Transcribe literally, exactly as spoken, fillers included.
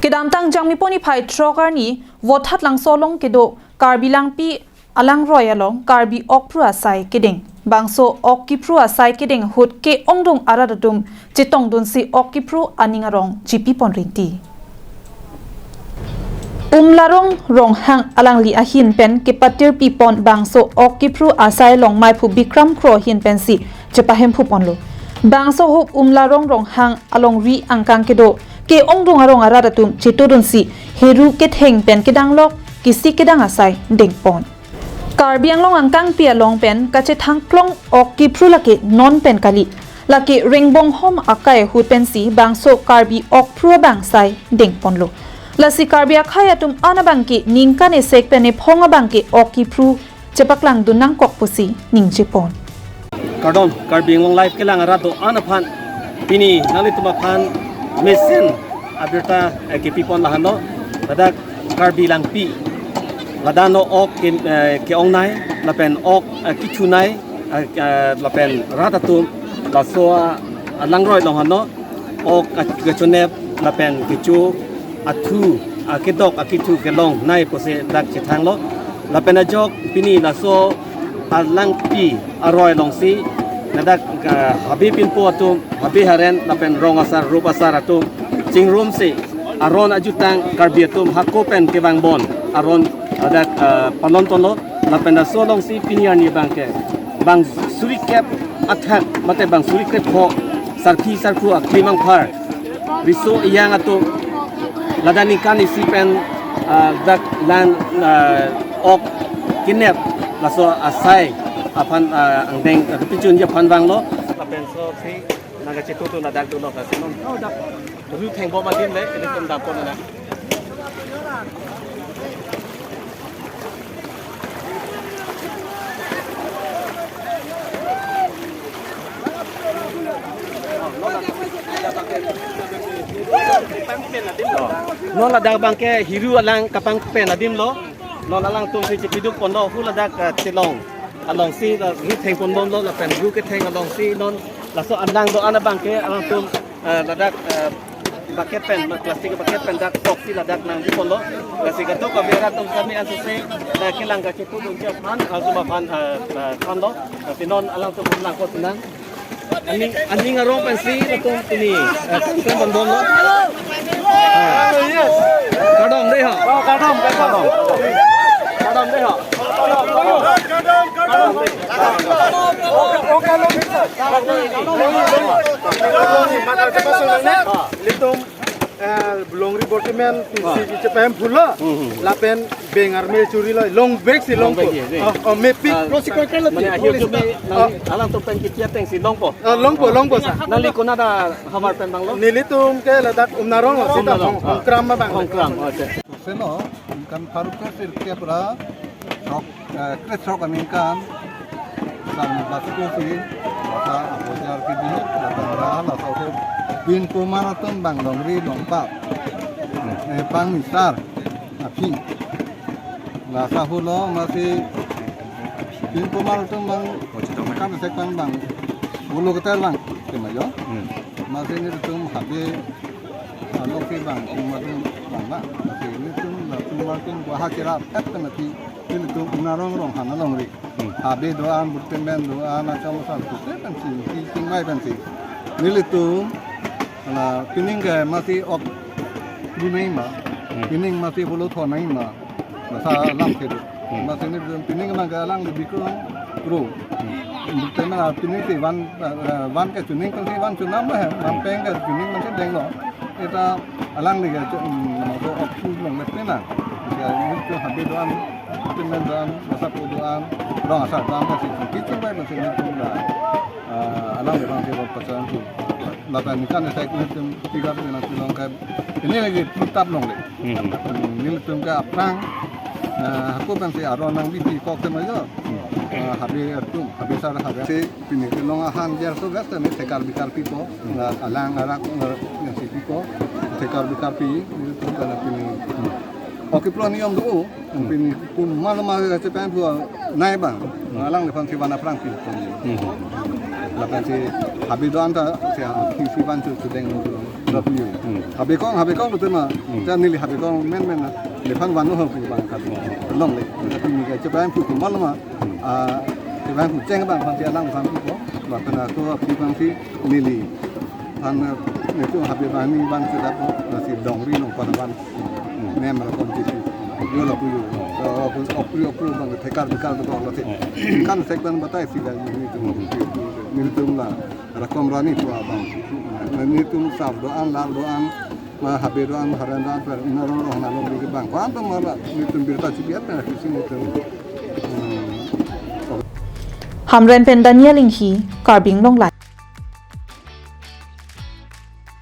Kedamtang Jangmipo niphai throk arni Vothatlangso along kedo Karbi Langpi alangroi along Karbi okphru asai kedeng. Bangso ok kiphru asai kedeng ahut ke-ongdung arat atum chetongdunsi ok kiphru aning arong chipipon rinti. Umlarong Ronghang alangli ahin pen kepatirpipon bangso ok kiphru asai along maiphu Bikram Kro ahin pensi chepahemphuponlo. Bangso ahut Umlarong Ronghang alongri angkang kedo ke-ongdung arong arat atum chetongdunsi heru ketheng pen kedanglok kisi kedang asai dengpon. Karbi Anglong angkangpi along pen kachethangklong ok kiphru lake non pen kali. Lake Ringbonghom akai ahut pensi bangso Karbi okphru abang asai dengponlo. Lasi Karbi akhei atum an abangke ningkan esek pen ephong abangke ok kiphru chepaklangdun nangkok pusi ningjepon. Kardom, Karbi Anglong Live kelang arat do-an aphan, pini nanglitum aphan mesen abirta, eh, kepipon lahenlo, ladak Karbi Langpi, ladak non ok ke, eh, ke-ongnei, lapen ok, eh, kithunei, eh, eh, lapen rat atum laso, ah, alangroi along henlo, ok, ah, kechonep lapen kecho athu, ah, kedok, ah, kithu kelongnei pusi dak chethanglo. Lapen ajok pini laso Karbi Langpi aroi alongsi ladak, ah, habe pinpo atum, habe haren lapen rong asar, rup asar atum chingrumsi aron ajutang Karbi atum hako pen kevangbom aron ladak, ah, palontonlo. Lapen laso alongsi pini arni abangke bang suri kep athak mate bang suri kep ho sarpi sarpo akli mangphar riso ejang atum ladak ningkan isi pen, ah, dak lang, ah, ok kenep laso asai aphan, ah, angdeng, ah, kepachunji aphan vanglo. Lapen lasosi nangkachetongdun ladak dolo kasi non. Oh, dak. Ru thengbom adim le, ini pun dapon na. Non ladak abangke heru alang kapangpen adim lo. Non alangtum si chepidukponlo hu ladak, eh, chelong alongsi la ru thengponbomlo lapen ru ketheng alongsi non laso alang do-an abangke alangtum, eh, ladak, eh, bucket pen, ma-, plastic bucket pen dak toksi ladak nangjiponlo. Lasi kadokave arat atum sami ansose, eh, kelang kachetongdunji aphan, alangtum aphan, eh, eh, thanlo. Lasi non alangtum aphan nangkok nang. Aning, aning arong pensi latum pini, eh, kan kan bandom lo. Ah. Kardom dei ho. Oh, kardom, kardom. Kardom dei ho. Kardom dei. Litum, eh, longri bortimen, ah, pisi kiche pem phulo, hmm, hmm, lapen beng arme churilo, long bag si longpo. Long bag, ye, ye. Oh, oh, mepik. Ah, lo si koi koi lo mane ti akhir police. Jumi, ah, nang alangtum pen kitia teng si longpo. Ah, longpo, longpo sa. Nangli konat ahamar pen abang lo? Nelitum ke ladak Umlarong lo, sita Umlarong, Hong-, ah. Hongkram abang. Hongkram, oh, acha. Seno, kan pharuk ke sir ke pura, sok eh, krethrok aningkan, Sarmi Basko si, masa abojar kidi, datang ra, laso ahut pinpo mar atum abang longri longpat, eh, pangmisar aphi. Laso ahut lo masi pinpo mar atum abang, kam sekpan abang, bulu keter abang, kemayo. Hmm. Masi nelitum habe, alok si abang, kum atum abang, masi nelitum, latum atum, gua hakira, et penati, nelitum Umlarong Ronghang alongri. Hmm. Habe do-an, bortimen do-an, acham acham, kute pensi, ki chingvai pensi. Nelitum, la pining ke masi ok dunei ma, hmm, pining masi bulu thonei ma, masa lam kedo. Hmm. Masi nelitum pining abang ke alangli Bikram Kro. Hmm. Bortimen pining si van, eh, van ke chuning pensi van chunam he, van peng ke chuning pensi denglo. Eta alangli ke, mm, masa ok si long le pena. Ya, nelitum habe do-an, bortimen do-an, masa po do-an, rong asar do-an, masi kiching bai masi nelitum la, ah, alangli abang ke pacham tu. Lapen ningkan esek nelitum tiga pen nang tulong ke. Ini lagi putap longle. Hmm. Hmm, nelitum ke aphrang, ah, hako pensi aron nangbipi kok tema jo. Hmm. Ah, habe atum, habe sar habe. Si pini kelong ahan jar so gas teme thekar bikar pipo, hmm, la alang arak, eh, yang si pipo, thekar bikar pi, nelitum ke la pini. Hmm. Ok kiphru ani om do, hmm, pini kum malam hari kache pen phu nai abang, hmm, alangliphan si van aphrang pi. Hmm. Lapen si habe do-an ta si ha, si, si van chu chudeng lo, lo pu yo. Hmm. Habe kong, habe kong lo tema. Hmm. Ta neli habe kong men men na. Nephan van lo ho pu abang kali. Longle. Tapi neli ke chepang pu kumal ma. Hmm. Ah, chepang pu cheng abang aphan si alang aphan pu ko. Lapen ako aphi abang si neli. Aphan, eh, netum habe abang ni abang sudah ko. Nasi dongri nong pada van. Nem ra kom titi. Yo lapu yo. Lapu okru okru bang thekar bekar to lo te. Kan sekban batai si la ni tu. Ni tu la rakom rani pu abang. Ni tu sab do-an, lal do-an, ma habe do-an, haran do-an, per na rong rong na rong di bang. Kwan to mala ni tu birta chibiat na si ni tu. Hmm. Hamren pen Daniel Inghi, Karbi Anglong Live.